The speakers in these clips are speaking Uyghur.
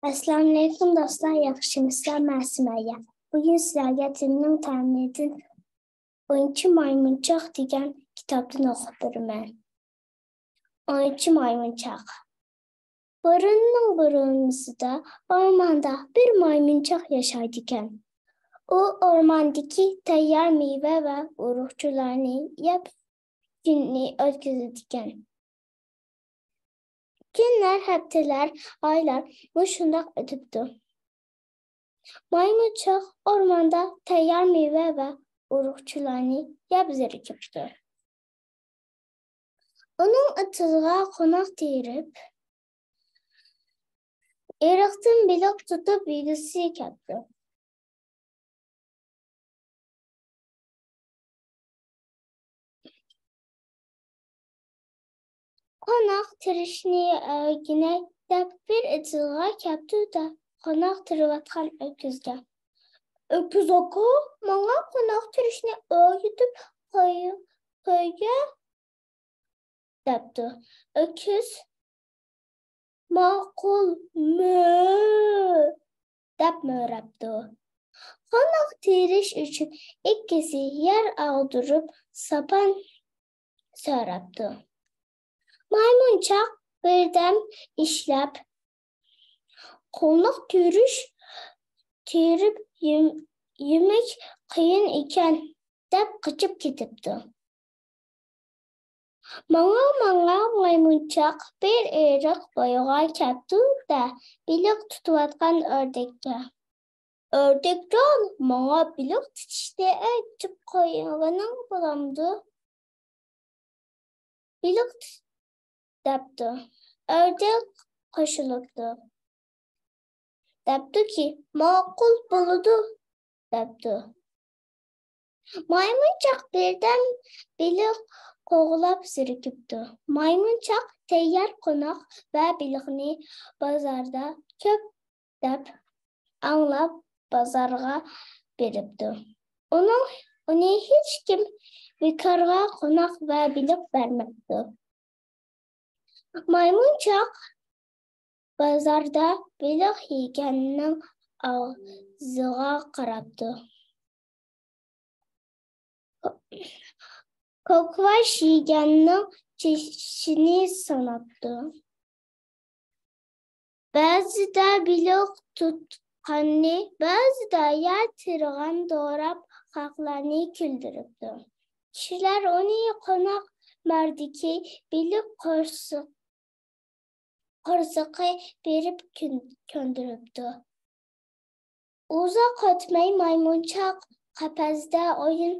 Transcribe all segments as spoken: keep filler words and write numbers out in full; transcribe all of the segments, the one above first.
ئەسسالامۇئەلەيكۇم دوستلار، ياخشىمۇسىلەر؟ مەن سۈمەييە. بۈگۈن سىلەرگە تىلنىڭ تەمىنى ئونىنچى مايمۇنچاق دېگەن كىتابتىن ئوقۇپ بېرىمەن. ئونىنچى مايمۇنچاق. بۇرۇننىڭ بۇرۇنىسىدا ئورماندا بىر مايمۇنچاق ياشايدىكەن. ئۇ ئورماندىكى تەييار مېۋە ۋە ئۇرۇقچىلارنى يەپ كۈنىنى ئۆتكۈزىدىكەن. كۈنلەر، ھەپتىلەر، ئايلار مۇشۇنداق ئۆتۈپتۇ. مايمۇنچاق ئورماندا تەييار مېۋە ۋە ئۇرۇقچىلارنى يەپ زېرىكىپتۇ. ئۇنىڭ ئېتىزىغا قوناق تېرىپ، ئېرىقتىن بېلىق تۇتۇپ يېگۈسى كەپتۇ. قوناق تېرىشنى ئۆگىنەي دەپ بىر ئېتىزغا كەپتۇ-دە، قوناق تېرىۋاتقان ئۆكۈزگە، «ئۆكۈز ئاكا، ماڭا قوناق تېرىشنى ئۆگىتىپ قوي-، قويگە» دەپتۇ. ئۆكۈز، «ماقۇل، مۆ» دەپ مۆرەپتۇ. قوناق تېرىش ئۈچۈن ئىككىسى يەر ئاغدۇرۇپ ساپان سۆرەپتۇ. مايمۇنچاق بىردەم ئىشلەپ، «قوناق تېرىش، تېرىپ يېم-، يېمەك قىيىن ئىكەن» دەپ قېچىپ كېتىپتۇ. ماڭا، ماڭا مايمۇنچاق بىر ئېرىق بويىغا كەپتۇ-دە، بېلىق تۇتۇۋاتقان ئۆردەككە، «ئۆردەكجان، ماڭا بېلىق تۇتۇشنى ئۆگىتىپ قويغىنىڭ بولامدۇ؟» «بېلىق تۇت» دەپتۇ. ئۆردەك قوشۇلۇپتۇ. دەپتۇكى، «ماقۇل، بولىدۇ» دەپتۇ. مايمۇنچاق بىردەم بېلىق قوغلاپ زېرىكىپتۇ. مايمۇنچاق تەييار قوناق ۋە بېلىقنى بازاردا كۆپ دەپ ئاڭلاپ بازارغا بېرىپتۇ. ئۇنىڭ، ئۇنى ھېچكىم بىكارغا قوناق ۋە بېلىق بەرمەپتۇ. مايمۇنچاق بازاردا بېلىق يېگەننىڭ ئاغزىغا قاراپتۇ. كوكۋاش يېگەننىڭ چىشىنى ساناپتۇ. بەزىدە بېلىق تۇتقاننى، بەزىدە يەر تېرىغان دوراپ خەقلەرنى كۈلدۈرۈپتۇ. كىشىلەر ئۇنى قوناق مەردىكى بېلىق قورسىق-، قورسىقى بېرىپ كۆن-، كۆندۈرۈپتۇ. ئۇزاق ئۆتمەي مايمۇنچاق قەپەستە ئويۇن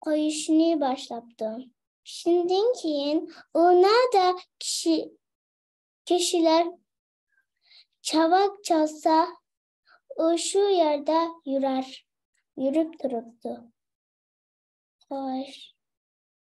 قويۇشنى باشلاپتۇ. شۇندىن كېيىن ئۇ نەدە كىشى، كىشىلەر چاۋاك چالسا، ئۇ شۇ يەردە يۈرەر، يۈرۈپ تۇرۇپتۇ. خوش.